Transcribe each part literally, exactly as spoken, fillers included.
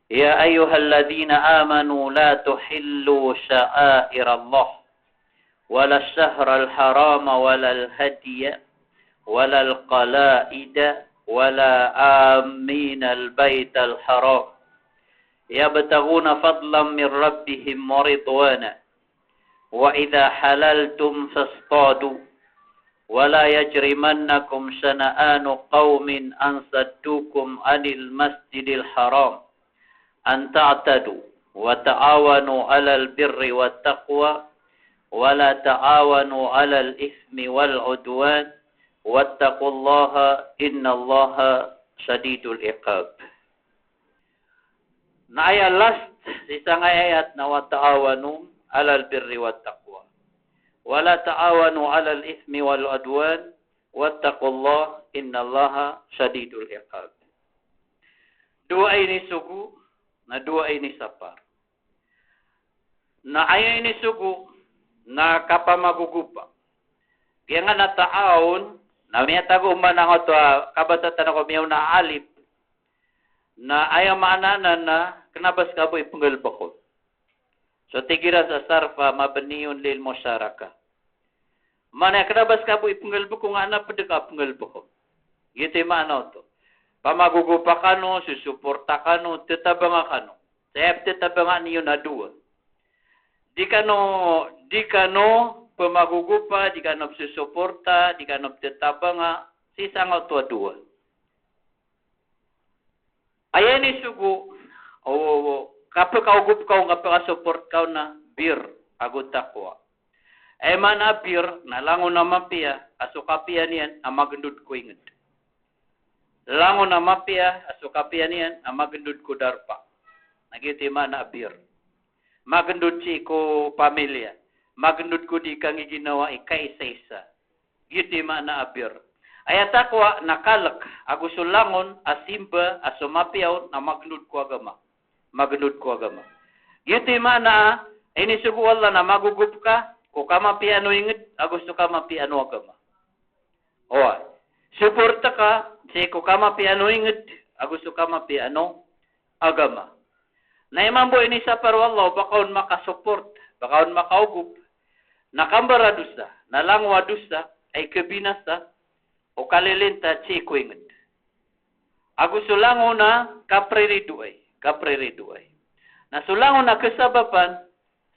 يا أيها الذين آمنوا لا تحلوا شعائر الله ولا الشهر الحرام ولا الهدي ولا القلائد ولا آمين البيت الحرام يبتغون فضلا من ربهم ورضوانا وإذا حللتم فاصطادوا ولا يجرمنكم شنآن قوم أن صدوكم عن المسجد الحرام أن تعتدوا وتعاونوا على البر والتقوى ولا تعاونوا على الإثم والعدوان واتقوا الله إن الله شديد العقاب. Na aya last sii sangkai a ayat na wa ta'awanu alal birri wat taqwa. Wa la ta'awanu alal ithmi wal udwan. Wattaqullah innallaha shadidul iqab. Dowa a inisogo, na dowa a inisapar. Na aya inisogo, na kapamagogopa. Giyangkanan a ta'awun, na miyatago man angkoto a kabasa tano ko miyaona a alif, na aya maana anan na kena ba seka bo ipenggalebek on. So tig iran sa sarf a mabniyun lil musharakah. Maana kena ba seka bo ipenggalebek on, nga na ped ka penggalebek on. Giyoto i maana oto. Pamagogopa kano, sosoporta kano, tetabanga kano. Sa aya petetabanga niyo na dowa. Di kano, di kano pemagogopa, di kano pesosoporta, di kano petetabanga sii sangkoto a dowa. Aya inisogo, o, o, kapekaogop ka on, kapekasoport ka on na bir ago taqwa. Aya maana a bir na langon a mapiya a so kapiya niyan a magendod ko inged. Langon a mapiya a so kapiya niyan a magendod ko darpa. Na giyoto i maana a bir. Magendod sii ko pamilya. Magendod ko di kanggiginawai kaisaisa. Giyoto i maana a bir. Aya taqwa na kalek ago so langon a simba a so mapiya on na magendod ko agama. Magendod ko agama. Giyoto i maana a inisogo o Allah na magogop ka ko kamapiyaan o inged ago so kamapiyaan o agama. Oway. Soporta ka sii ko kamapiyaan o inged ago so kamapiyaan o agama. Na aya mambo inisapar o Allah o ba ka on makasoport, ba ka on makaogop, na kambaradosa, na langon a dosa a ikebinasa o kalilinta sii ko inged. Ago so langon a kapriridoay, kapriridoay. Na so langon a kesabapan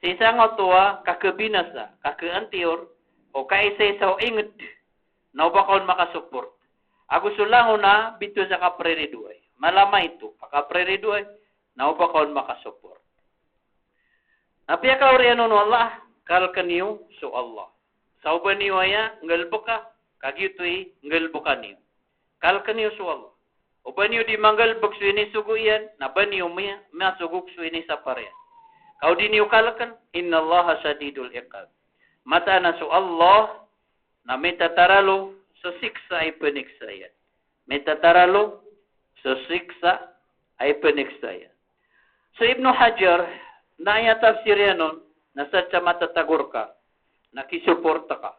sii sangkoto a kakebinasa, kakeantiyor o kaisaisa o inged, na o ba ka on makasoport. Ago so langon a bitowan sa kapriridoay. Mala maito a kapriridoay, na o ba ka on makasoport. Na piyakaoriyan on o Allah, kaleken iyo so Allah. Sa o ba niyo aya nggalebeka, ka giyoto i nggalebeka niyo. Kaleken iyo so Allah. O ba niyo di manggalebek so inisogo iyan, na ba niyo miya, miyasogok so inisapar iyan. Ka o di niyo kaleken, innallaha shadidul iqab. Mataan a so Allah na mitataralo so siksa a ipeniksa iyan. Mitataralo so siksa a ipeniksa iyan. So Ibnu Hajar, na aya tafsir iyan on, na sadn sa matatagor ka na kisoporta ka.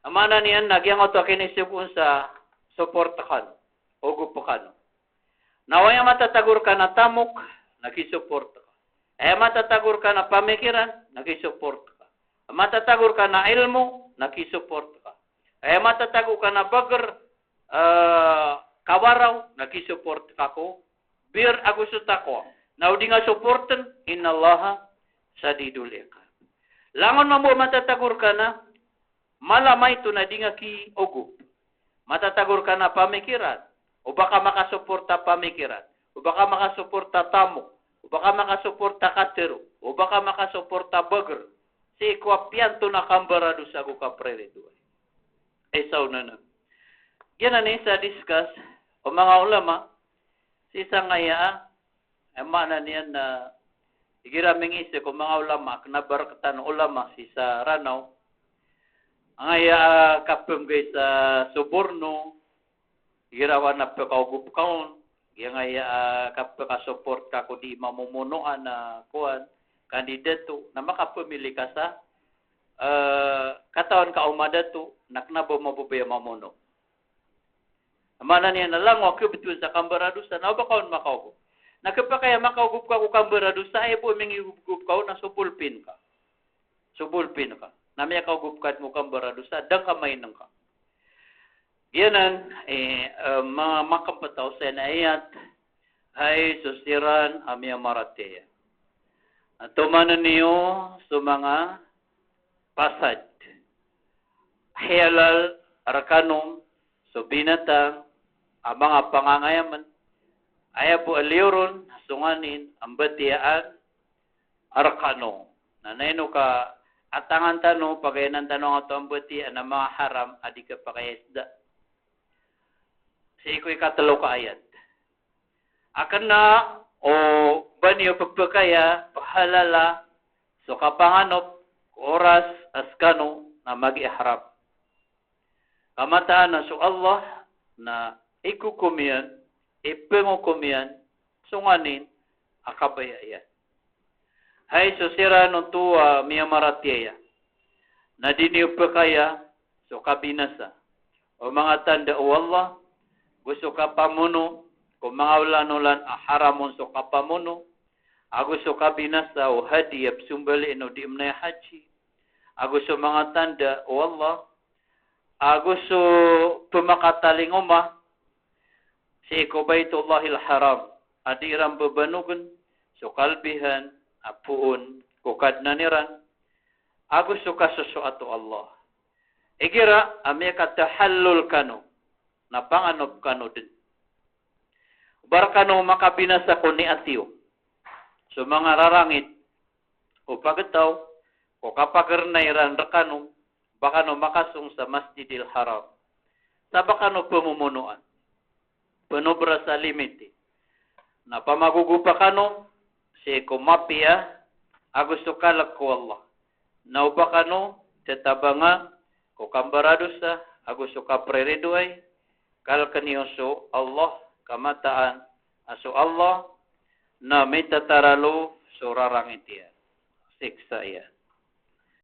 A maana niyan na giyangkoto a kinisogo on sa soporta kano, ogopa kano. Na o aya matatagor ka na tamok, na kisoporta ka. Aya matatagor ka na pamikiran, na kisoporta ka. Aya matatagor ka na ilmo, na kisoporta ka. Aya matatagor ka na bager, eh, kawaraw, na kisoporta ka ko bir ago so taqwa. Na o di nga soporten, innallaha shadidul iqab. Langon mambo matatagor ka na mala maito na di nga kiogop. Matatagor ka na pamikiran, o ba ka makasoporta pamikiran, o ba ka makasoporta tamok, o ba ka makasoporta katero, o ba ka makasoporta bager, sii ko apiya antonaa kambaradosa ago kapriridoay. Isa on anan. Giyanan i isa discuss o manga ulama, sii sangkaya a Aya maana niyan na igira mingisi ko manga ulama, kena ba rektano ulama sii sa Ranaw. Angkaya, ah, kapemgay sa soborno, igira wan a pekaogop ka on, giyangkaya, ah, kapekasoport ka ko di mamomono a na kowan, kandidato, na makapemili ka sa, eh, katawan ka o madato, na kena ba mababaya mamono. Maana niyan na langon a kebetowan sa kambaradosa, na o ba ka on makaogop. Na khapakay a makaogop ka ko kambaradosa, aya bo a mingigop ka on na so ballpen ka. So ballpen ka. Na miyakaogop ka ko kambaradosa, da ngka mainengka. Giyanan, eh, eh, ma-, makapataw sa aya na ayat, hay so siran a miyamaratiyaya. Tomanen iyo so manga pasad. Hiyalal rekano so binatang a manga pangangayamen. Aya bo a liyo ron, so nganin a mbatiyaan rekano. Na ino ka atangan tano, pagayanan tano angkoto a mbatiyaan a manga haram a di kapakay a isda. Sii ko ikatelo ka ayat. A kena o ba niyo pepekaya, pehalala, so kapanganop ko oras a sekano na magi-ihram. Ka mataan a so Allah na ikokom iyan, ipengokom iyan, so nganin a kabaya iyan. Hay so siran oto a miyamaratiyaya, na di niyo pekaya so kabinasa o manga tanda o Allah, ago so kapamono ko manga olan-olan a haram on so kapamono, ago so kabinasa o hadi a pesombaliin o di menay a haji, ago so manga tanda o Allah, ago so pemakatalingoma sii ko Baitullahil Haram a di iran bebanogen so kalbihan a poon ko Kadnan iran, ago so kasosoat o Allah. Igira a miyakatahallul kano, na panganop kano den. Ba rekano makabinasa ko niyat iyo so manga rarangit o pagtaw ko kapagerena iran rekano, ba kano makasong sa Masjidil Haram. Sa ba kano pemomonoan. Penobra sa limiti. Na pamagogopa kano sii ko mapiya ago so kalek ko Allah. Na o ba kano tetabanga ko kambaradosa ago so kapriridoay, kaleken iyo so Allah, ka mataan a so Allah na mitataralo so rarangit iyan. Siksa iyan.